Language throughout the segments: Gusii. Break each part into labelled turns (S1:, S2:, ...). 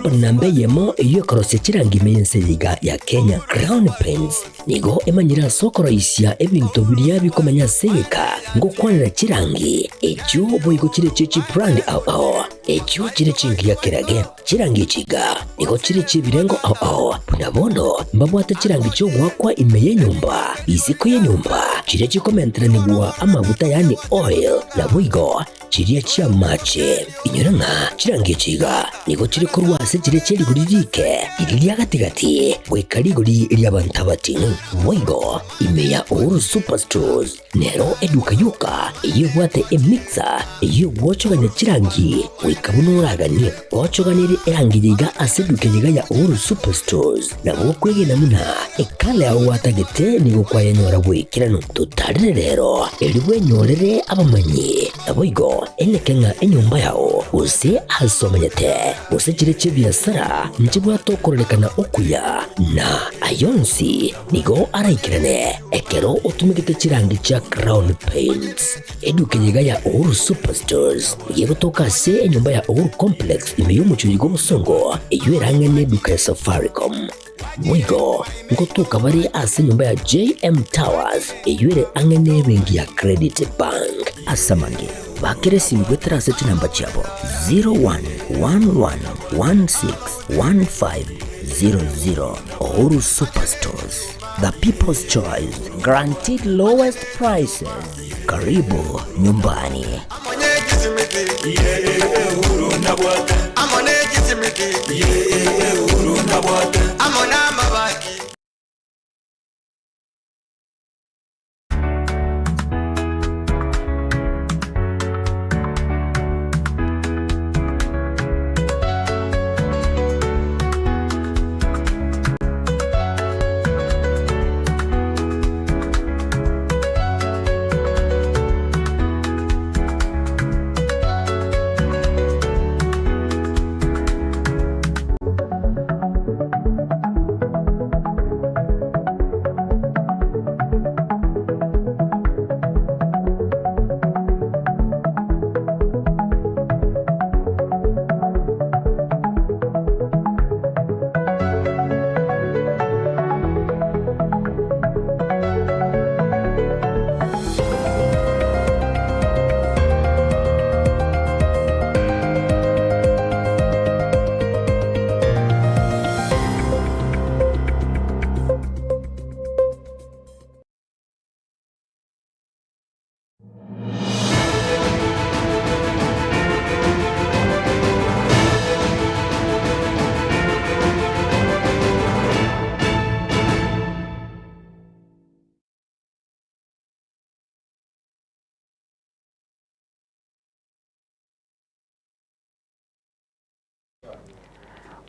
S1: Ekampani namba eyemo eyio ekorosia chirangi ime y'ense eye iga ya Kenya, Crown Paints, nigo emanyire ase okoroisia ebinto biria bikomenya ase egeka ngokwanera chirangi echio boigo chire chie chibrand ao ao, echio chire chingiya kerage. Chirangi echi iga nigo chire chi'ebirengo ao ao, buna bono mbabwate chirangi chi'ogoakwa ime y'enyomba, isiko y'enyomba, chiria chikomenteranigwa amaguta yaani oil, naboigo chiria chi'amache. Inyora ng'a chirangi echi iga nigo chire korwa ase chiria chie rigori riike, riria ria gati-gati, goika rigori ri'abanto abating'u. Boigo ime ya Uhuru Superstores Nero eduka yoka eyio ebwate emixer eyio egwochogania chirangi goika buna oraganie. Gochoganerie erangi eye iga ase eduka eye iga ya Uhuru Superstores nabo okwegena buna ekala yao gwatagete nigo kwayenyora bw'ekeranu. Totarere rero erio bwenyorere abamanyi naboigo eneke ng'a enyomba yao gose ase omenyete gose chire chi'ebiasara nchibwate okororekana okuya na ayonsi Nigo araikerane ekero otumegete chirangi chia Crown Paints. Eduka eye iga ya Uhuru Superstores nigo egotoka ase enyomba ya Uhuru Complex ime y'omochie oyo bw'obosongo eyio erang'e n'eduka ya Safaricom. Boigo ngotoka bare ase enyomba ya JM Towers eyio ere ang'e n'ebenki ya Credit Bank. Ase amange, bakera esimi goetera ase chinamba chiabo 0111161500. Uhuru Superstores, the people's choice, guaranteed lowest prices. Karibu nyumbani.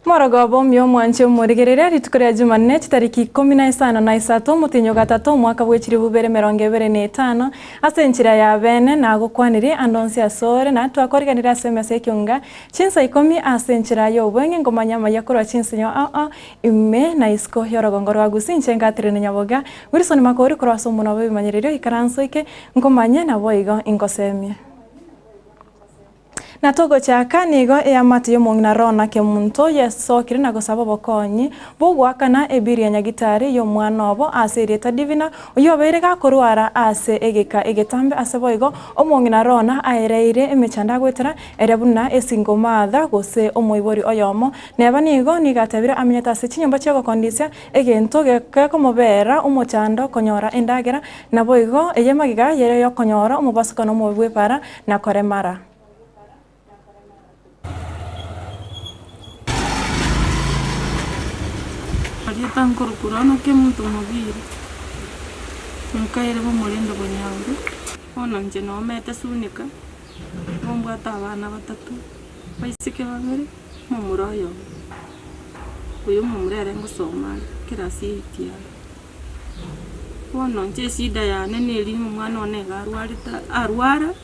S2: Morogoba omuya omwanche omorigereria, rituko ria Jumanne chitariki ikomi na isano na isato omotienyi o gatato omwaka bwe chilifu bibere emerongo ebere na etano, ase enchera ya bene nagokwanirie ande onsi asore na twakoriganirie ase emesa y'ekiunga chinsa ikomi ase enchera y'obweng'e ngomanya amaya korwa chinsinyo ao ao ime na isiko y'orogongo rwa Gusii inche ngaterene nyaboga Wilson Makori korwa ase omonwa bw'ebimanyererio ikaranso eke nkomanye naboigo ingosemie. Na togochaka, nigo eamate y'omong'ina Rona Kemunto yesokire na gosaba obokonyi bw'ogoakana ebiri ya nyagitari y'omwana obo ase erieta Divina, oyio obeire gakorwara ase egeka egetambe ase boigo omong'ina Rona aereire emechando agoetera ere buna esingle mother gose omoibori oyomo. Neba nigo nigo atebire amenyete ase chinyomba chi'ogokondisia egento gekomobera omochando konyora endagera, naboigo eye magega yere yokonyora omobasukano omobe bw'epara na koremara.
S3: Erieta nkorokwa Rono Kemunto Mobiri, nkaire bomorende bonyaure, bono inche nomete Sunika, nigo mbwate abana batato, abaiseke babere, omomura oyomo. Oyo omomura ere ngosoma are ekerasi ya eight are. Bono inche eshida yane neri ng'a omwana one iga arwarete arwara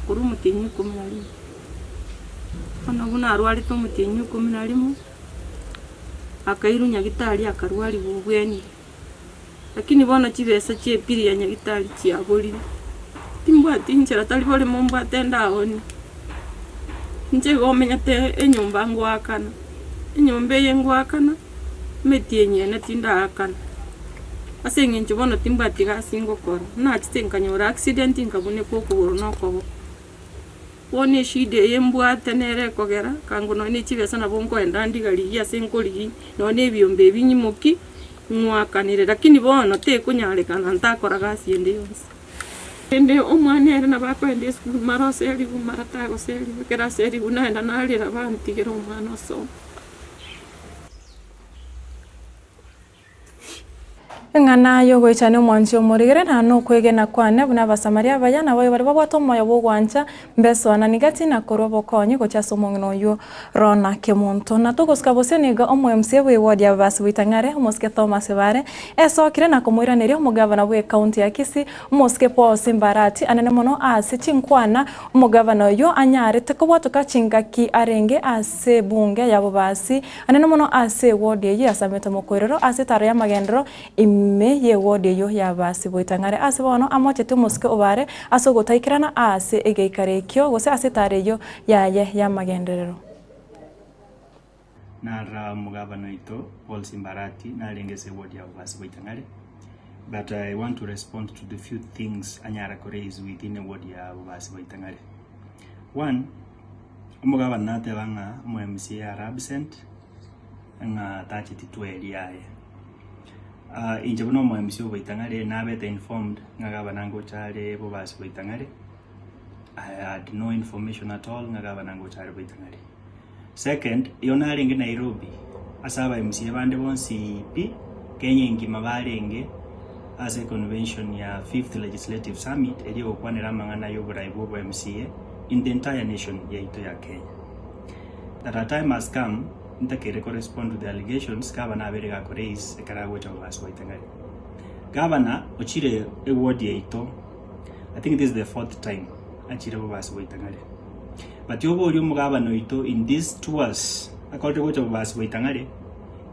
S3: korwa omotienyi ikomi na rimo. Bono buna arwarete omotienyi ikomi na rimo, akairwa nyagitari akarwariwa obwenire, lakini bono chibesa chia epiri ya nyagitari chiaborire, timbwati nchera tari boremo mbwate ndaoni, inche igo omenyete enyomba ngoakana. Enyomba eye ngoakana, emetienyi ene tindaakana, ase eng'encho bono timbwati gasi ngokora, nachete nkanyora accident nkabunekwa okogoro na okoboko. Bono eshida eye mbwate nere ekogera, kango nonye ne chibesa nabo nkoenda ndigarigie ase nkorigia nonye na ebiombe ebi nyimoki, ng'wakanere lakini bono tekonyarekana ntakora gasi ende yonsi. Rende omwana ere nabo akoenda esukuru mara oserigwe mara tagoserigwa, ekero aserigwe naenda narera bantigere omwana osoma.
S2: Eng'ana y'ogoichania omwanchi omorigere na nokwegena kwane buna Abasamaria abaya naboigo baria babwate omoyo bw'ogwancha mbesoanani gati na korwa obokonyi gochia ase omong'ina oyio Rona Kemunto. Na togosika bosio nigo omo-MCA bw'eward ya Babasi Boitang'are omosike Thomas Bare esokire na komoiraneria omogavana bw'ecounty ya Kisii omosike Paul Simbarati anene mono ase chinkwana omogavana oyio anyarete kobwatoka chingaki arenge ase ebunge ya Bobasi Anene mono ase ewodi eyio yasamete mokoirero ase etaro y'amagenderero ime y'ewodi eyio y'Abasi boitang'are ase bono amochete omosike obare ase ogotaikerana ase egeikaro ekio gose ase etaro eyio yaye y'amagenderero.
S4: Narora omogabana oito Paul Simbarati narenge ase ewodi ya Bobasi boitang'are but I want to respond to the few things anyara ko raise within ewodi ya Bobasi boitang'are. One, Omogabana nateba ng'a omo MCA are absent, ng'a tacheti tweri yaye. Inche buna omo MCA o Boitang'are nabete informed ng'a gavana ngocha are Bobasi Boitang'are, I had no information at all ng'a gavana ngocha are Boitang'are. Second, igo narenge Nairobi ase aba MCA bande bonsi pi Kenya engima barenge ase econvention ya fifth legislative summit eria egokwanera amang'ana ya oborai bwa obo MCA in the entire nation yaito ya Kenya. That a time has come ntakeire ko respond to the allegations gavana abeire gako raise ekero agocha kobasa goitang'ari. Gavana ochire eward yaito I think this is the fourth time achire bobasi goitang'ari. But oborie omogabana oito in these tours akorire gocha bobasi goitang'ari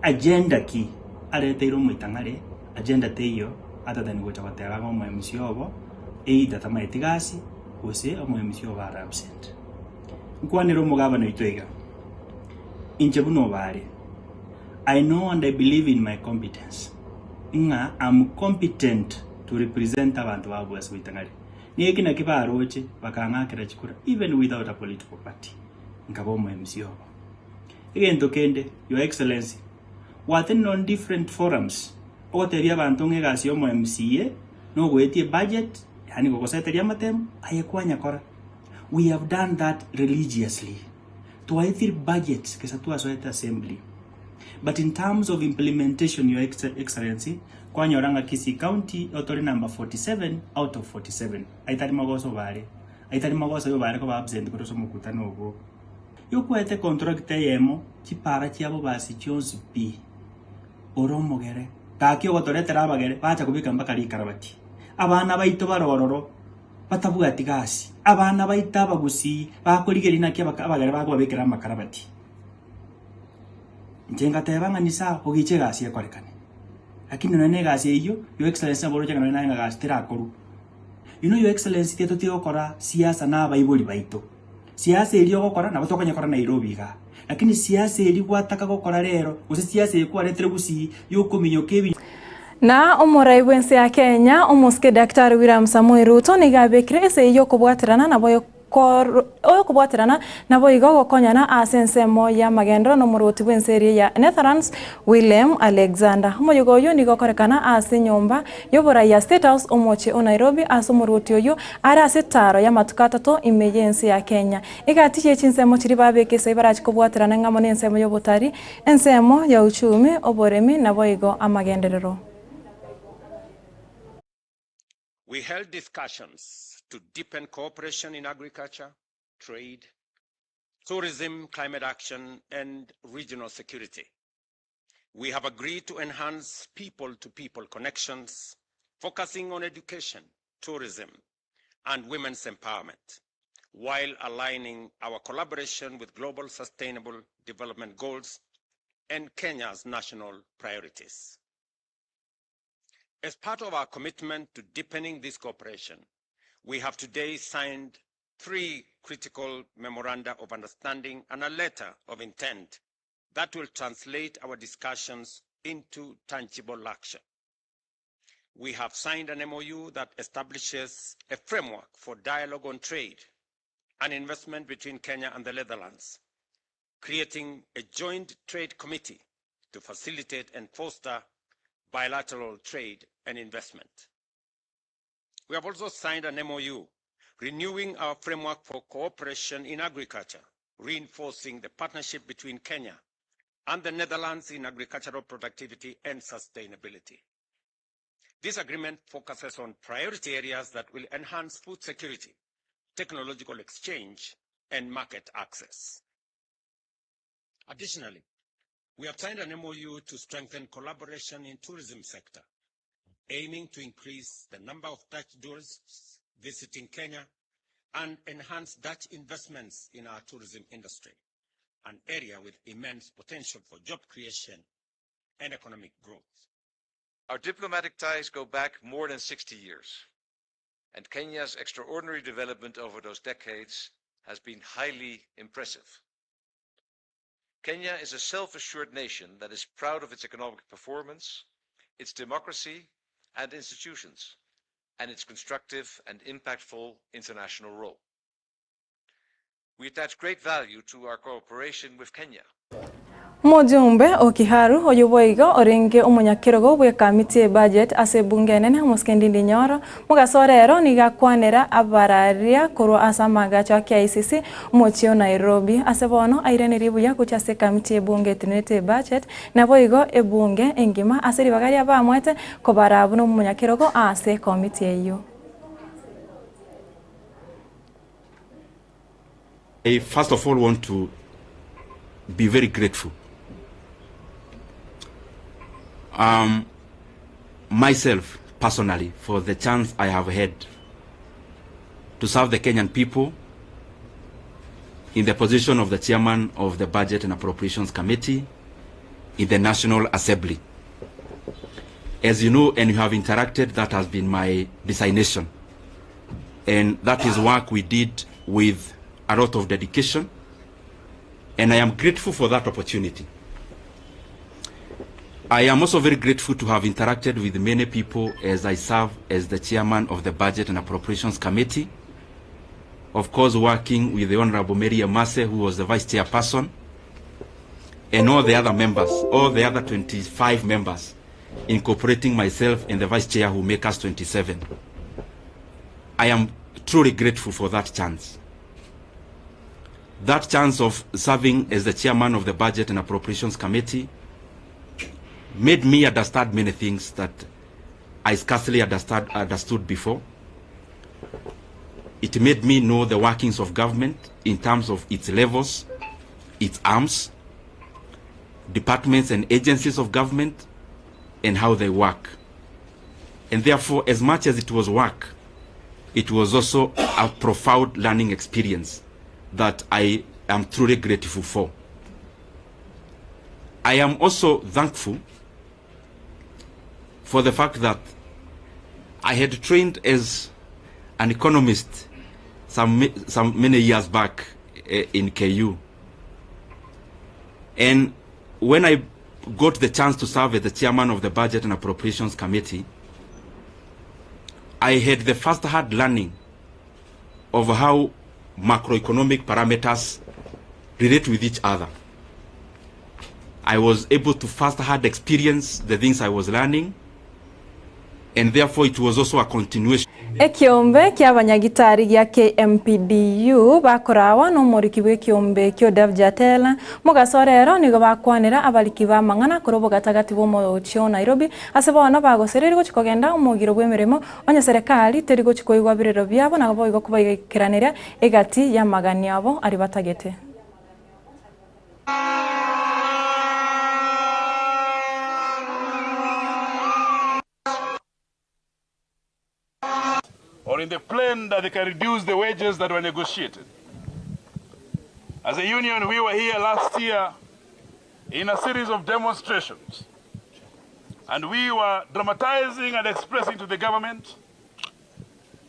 S4: agenda ki areteire omoitang'ari agenda teiyo other than gocha goteba ng'a omo MC obo either tamaeti gasi gose omo MC obo are absent. Nkwanere omogabana oito iga, inche buna obare, I know and I believe in my competence ng'a am competent to represent abanto ba bobasi goitang'ari. Neki naki baroche bakang'akera chikura even without a political party nkaba omo MC obo. Egento kende your excellency gwatenena on different forums ogotebia abanto ng'a egasi ya omo MCA nogoetia ebudget yaani gogoseteria amatemo aye kwanyakora. We have done that religiously. Twaetire budgets gesa twasoete assembly but in terms of implementation your excellency kwanyora ng'a Kisii county otore number 47 out of 47 aitari magoso bare aitari magoso aye bare koba absent korwa ase omokutano obo. Yokwete contract eyemo chipara chiabo basi chionsi pi ore omogere gaki ogotoretera abagere bacha kobeka mpaka rikarabati abana baito bare ororo batabwati gasi, abana baito abagusii bakorigereria naki abagere bakobabekera amakarabati. Inche ngateba ng'a nisawa, ogiche egasi ekorekane. Lakini nonya na egasi eyio, your excellency nabo oroche ng'a nonya naye ng'a gasi terakorwa. You know your excellency tiga totige gokora siasa na abaibori baito. Siasa eria ogokora nabo tokonyekora Nairobi igaa, lakini siasa eria gwataka gokora rero, gose siasa eye kwaretire gusii yokominyoka ebi.
S2: Na omorai bw'ense ya Kenya, omosike Daktari William Samoei Ruto nigo abekire esegi y'okobwaterana nabo oyokobwaterana naboigo gokonyana ase ensemo y'amagenderero n'omorwoti bw'ense eria ya Netherlands Willem Alexander. Omoyega oyio nigo okorekana ase enyomba y'oborai ya State House omochie o Nairobi ase omorwoti oyio are ase etaaro y'amatuko atato ime y'ense ya Kenya. Egati ye chinsemo chiria babeka esegi barache kobwaterana ng'amo n'ensemo y'obotari, ensemo ya uchumi, oboremi naboigo amagenderero.
S5: We held discussions to deepen cooperation in agriculture, trade, tourism, climate action, and regional security. We have agreed to enhance people-to-people connections, focusing on education, tourism, and women's empowerment, while aligning our collaboration with global sustainable development goals and Kenya's national priorities. As part of our commitment to deepening this cooperation, we have today signed 3 critical memoranda of understanding and a letter of intent that will translate our discussions into tangible action. We have signed an MOU that establishes a framework for dialogue on trade and investment between Kenya and the Netherlands, creating a joint trade committee to facilitate and foster bilateral trade and investment. We have also signed an MOU renewing our framework for cooperation in agriculture, reinforcing the partnership between Kenya and the Netherlands in agricultural productivity and sustainability. This agreement focuses on priority areas that will enhance food security, technological exchange, and market access. Additionally, we have signed an MOU to strengthen collaboration in tourism sector, aiming to increase the number of Dutch tourists visiting Kenya and enhance Dutch investments in our tourism industry, an area with immense potential for job creation and economic growth.
S6: Our diplomatic ties go back more than 60 years, and Kenya's extraordinary development over those decades has been highly impressive. Kenya is a self-assured nation that is proud of its economic performance, its democracy and institutions, and its constructive and impactful international role. We attach great value to our cooperation with Kenya.
S2: Omojumbe o Kiharu oyio boigo orenge omonyakerogo bw'ekamiti y'ebudget ase ebunge enene omosike Ndindi Nyoro, mogaso ore ero nigo akwanera abararia korwa ase amagacho a KICC omochie o Nairobi. Ase bono airaneri buya gochia ase ekamiti y'ebunge etenerete ebudget naboigo ebunge engima ase ribaga ria bamwete kobara buna omonyakerogo ase ekomiti eyio.
S7: I first of all want to be very grateful. Myself personally for the chance I have had to serve the Kenyan people in the position of the chairman of the Budget and Appropriations Committee in the National Assembly. As you know and you have interacted, that has been my designation. And that is work we did with a lot of dedication. And I am grateful for that opportunity. I am also very grateful to have interacted with many people as I serve as the chairman of the Budget and Appropriations Committee. Of course, working with the Honorable Mary Emase, who was the vice chairperson, and all the other members, all the other 25 members, incorporating myself and the vice chair who make us 27. I am truly grateful for that chance. That chance of serving as the chairman of the Budget and Appropriations Committee made me understand many things that I scarcely understood before. It made me know the workings of government in terms of its levels, its arms, departments and agencies of government, and how they work. And therefore, as much as it was work, it was also a profound learning experience that I am truly grateful for. I am also thankful for the fact that I had trained as an economist some many years back in KU. And when I got the chance to serve as the chairman of the Budget and Appropriations Committee, I had the first-hand learning of how macroeconomic parameters relate with each other. I was able to first-hand experience the things I was learning, and therefore it was also a continuation.
S2: Ekiombe kia abanyagitari gia KMPDU bakorawa n'omoriki bw'ekiombe kio Davjatela mogasorero nigo bakwanera abariki ba mang'ana korwa obogatagati bw'omochie o Nairobi ase bono bagosereri gochi kogenda omogiro bw'emeremo onye serikali teri gochi koigwa birero biabo nabo boigo kobaikeranera egati y'amagani abo ari batagete.
S8: Or in the plan that they can reduce the wages that were negotiated. As a union, we were here last year in a series of demonstrations, and we were dramatizing and expressing to the government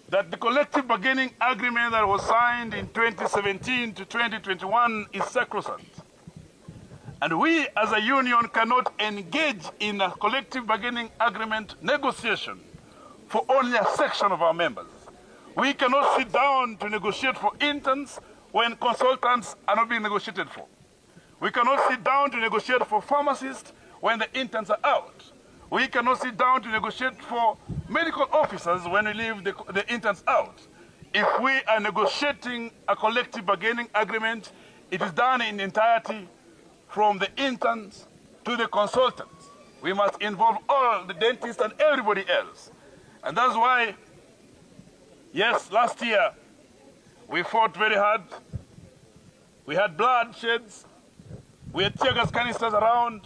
S8: that the collective bargaining agreement that was signed in 2017 to 2021 is sacrosanct, And we as a union cannot engage in a collective bargaining agreement negotiation for only a section of our members. We cannot sit down to negotiate for interns when consultants are not being negotiated for. We cannot sit down to negotiate for pharmacists when the interns are out. We cannot sit down to negotiate for medical officers when we leave the, the interns out. If we are negotiating a collective bargaining agreement, it is done in entirety from the interns to the consultants. We must involve all the dentists and everybody else. And that's why, yes, last year we fought very hard. We had bloodsheds. We had tear gas canisters around.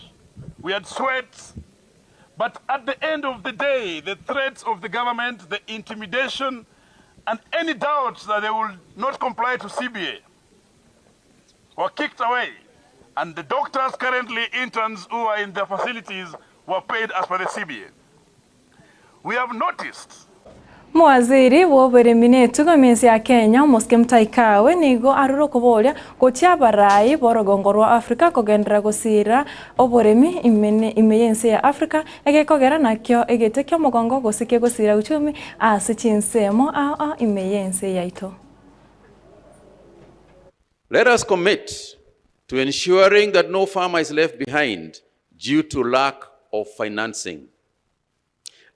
S8: We had sweat. But at the end of the day, the threats of the government, the intimidation, and any doubts that they will not comply to CBA were kicked away. And the doctors currently, interns who are in their facilities, were paid as per the CBA. We have noticed
S2: Mowaziri bw'oboremi na etugo ime ense ya Kenya, omosike Mutahi Kagwe nigo arure okoboria gochia abarai b'orogongo rwa Africa kogenderera gosiira oboremi ime ime y'ense ya Africa egekogera nakio egete ki'omogongo gose kegosiira uchumi ase chinsemo ao ao ime y'ense yaito.
S6: Let us commit to ensuring that no farmer is left behind due to lack of financing.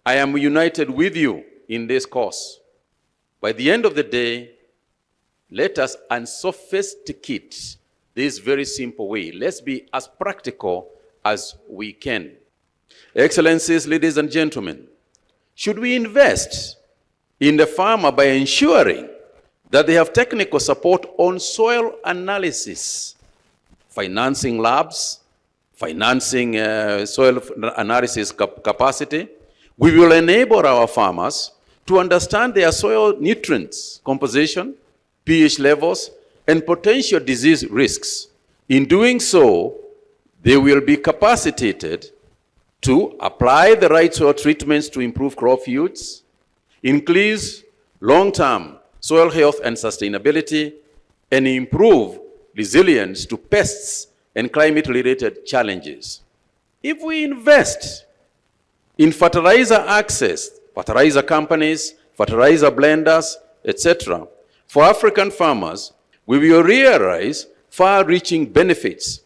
S6: I am united with you in this cause. By the end of the day, let us unsophisticate this very simple way. Let's be as practical as we can. Excellencies, ladies and gentlemen, should we invest in the farmer by ensuring that they have technical support on soil analysis, financing labs, financing uh, soil analysis cap capacity. We will enable our farmers to understand their soil nutrients composition, pH levels, and potential disease risks. In doing so, they will be capacitated to apply the right soil treatments to improve crop yields, increase long-term soil health and sustainability, and improve resilience to pests and climate-related challenges. If we invest in fertilizer access, fertilizer companies, fertilizer blenders, etc., for African farmers, we will realize far-reaching benefits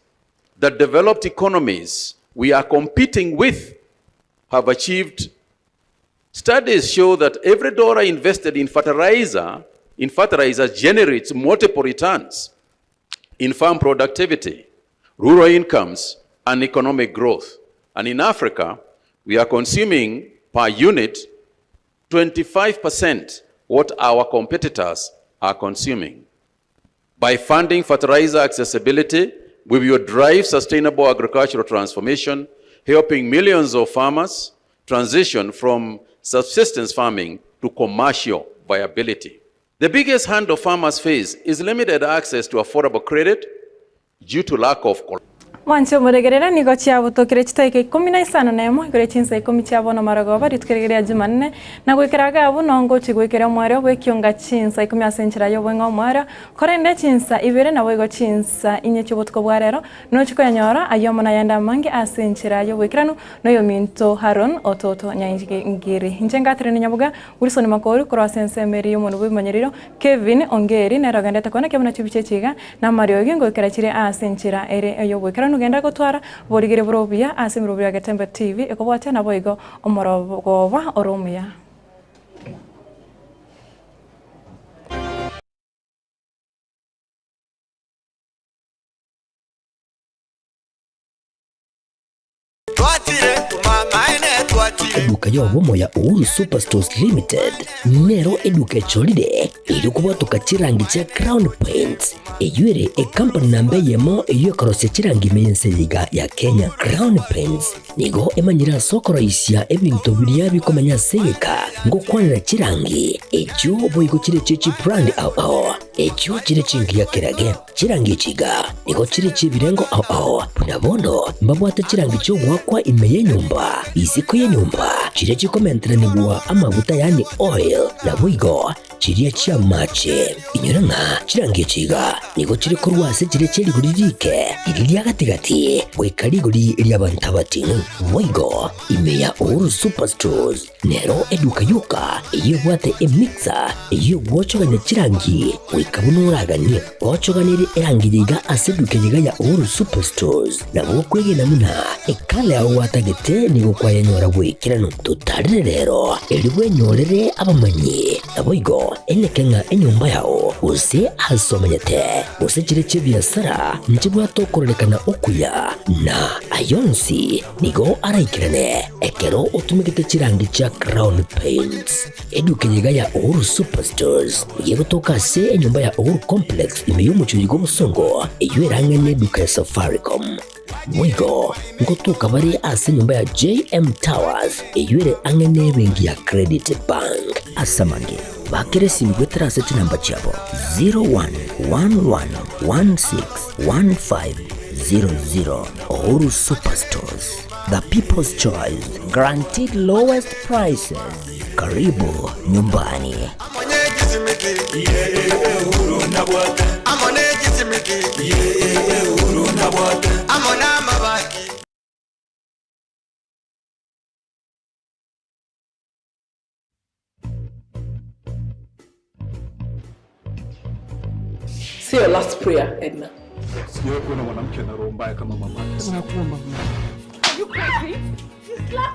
S6: that developed economies we are competing with have achieved. Studies show that every dollar invested in fertilizer, in fertilizer generates multiple returns in farm productivity, rural incomes, and economic growth. And in Africa, we are consuming per unit 25% what our competitors are consuming. By funding fertilizer accessibility, we will drive sustainable agricultural transformation, helping millions of farmers transition from subsistence farming to commercial viability. The biggest handle farmers face is limited access to affordable credit due to lack of
S2: Mwanche omoregerera nigo chiabotokire chitaika ikomi na isano na emo igoro chinsa ikomi chia bono marogoba rituko riria ria Jumanne, na goikera iga abwo nongochia goikera omoerio bw'ekionga chinsa ikomi ase enchera y'obweng'e omoerio, korende chinsa ibere naboigo chinsa inye chi'obotuko bwa rero nochie koyanyora ayio amo nayande amange ase enchera y'oboikeranu noyominto Haron ototo Nyaingiri. Inche ngaterania nyaboga Wilson Makori korwa ase ensemo eria y'omonwa bw'ebimanyerero, Kevin Ongeri nere ogendete kona kebuna chibicha echi iga, na amariogi ngoikera chire ase enchera ere ey'oboikeranu genda gotwara oborigeri bore obuya ase emerobio ya Getembe TV ekobwatia naboigo omorogoba ore omuya.
S1: Eduka y'obomo ya Uhuru Superstores Limited nero eduka echorire erio kobwatoka chirangi chia Crown Paints eyio ere ekampani namba eyemo eyio ekorosia chirangi ime y'ense eye iga ya Kenya. Crown Paints nigo emanyire ase okoroisia ebinto biria bikomenya ase egeka ngokwanera chirangi echio boigo chire chie chibrand ao ao echio chire chingiya kerage. Chirangi echi iga nigo chire chi'ebirengo ao ao, buna bono mbabwate chirangi chi'ogoakwa ime y'enyomba, isiko y'enyomba, chiria chikomenteranigwa amaguta yaani oil, naboigo Chiria chi'amache. Inyora ng'a chirangi echi iga nigo chire korwa ase chiria chie rigori riike riria ria gati-gati goika rigori ri'abanto abating'u. Boigo ime ya Uhuru Superstores nero eduka yoka eyio ebwate emixer eyio egwochogania chirangi goika buna oraganie. Gochoganerie erangi eye iga ase eduka eye iga ya Uhuru Superstores nabo okwegena buna ekala yao gwatagete nigo kwayenyora bw'ekeranu. Totarere rero erio bwenyorere abamanyi. Naboigo eneke ng'a enyomba yao, gose aase omenyete, gose chire chi'ebiasara, nchibwate okororekana okuya, na ay'onsi nigo araikerane ekero otumegete chirangi chia Crown Paints. Eduka eye iga ya Uhuru Superstores nigo egotoka ase enyomba ya Uhuru Complex ime y'omochie oyo bw'obosongo, eyio erang'ane eduka ya Safaricom. Boigo ngotoka bare ase enyomba ya JM Towers eyio ere ang'e n'ebenki ya Credit Bank. Ase amange, bakera esimi goetera ase chinamba chiabo 0111161500. Uhuru Superstores, the people's choice, guaranteed lowest prices. Karibu nyumbani.
S9: Say your last prayer, Edna.
S8: Sijawahi kuona mwanamke ana roho mbaya kama mama.
S9: Nakuomba.
S3: Are you crazy? You slapped